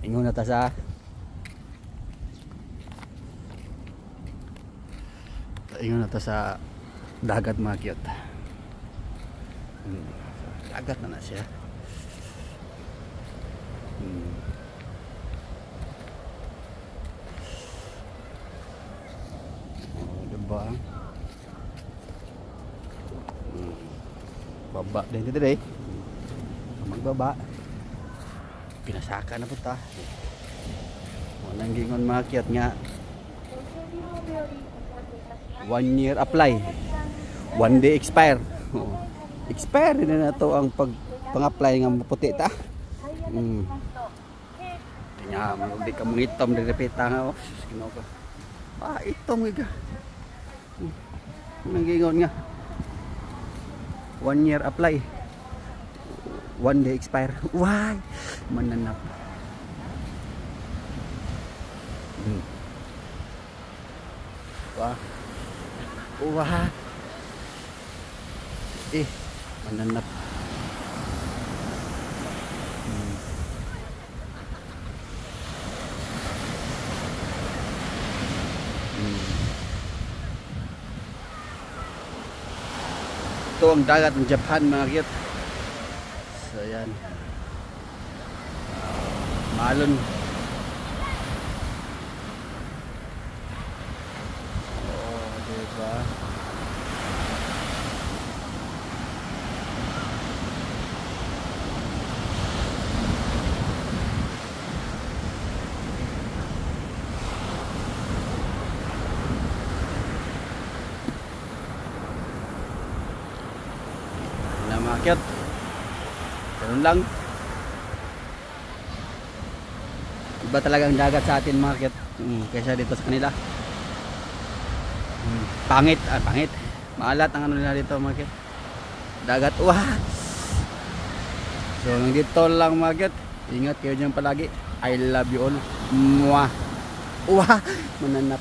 Ingon na ta sa dagat mga cute. Dagat na siya. Diba? Baba din dito eh. Magbaba. Pinasaka na po ta. Walang gingon mga cute nga. 1 year apply. 1 day expire. Expire din na to ang pang-apply nga maputi ta. Nya di ka mangitom di repeta nga oh. Ginoo ko. Itom giga. Nangingon nga 1 year apply 1 day expire. Why? Mananap. Wah. Wah. Mananap. Ito ang dagat ng Japan mga cute. So yan. Malon. Oh, diba? Market. Ganun lang. Iba talaga ang dagat sa atin market kaysa dito sa kanila. Pangit, pangit. Maalat ang ano nila dito market. Dagat. Wah. So dito lang market. Ingat kayo diyan palagi. I love you all. Mwah. Wah, mananap.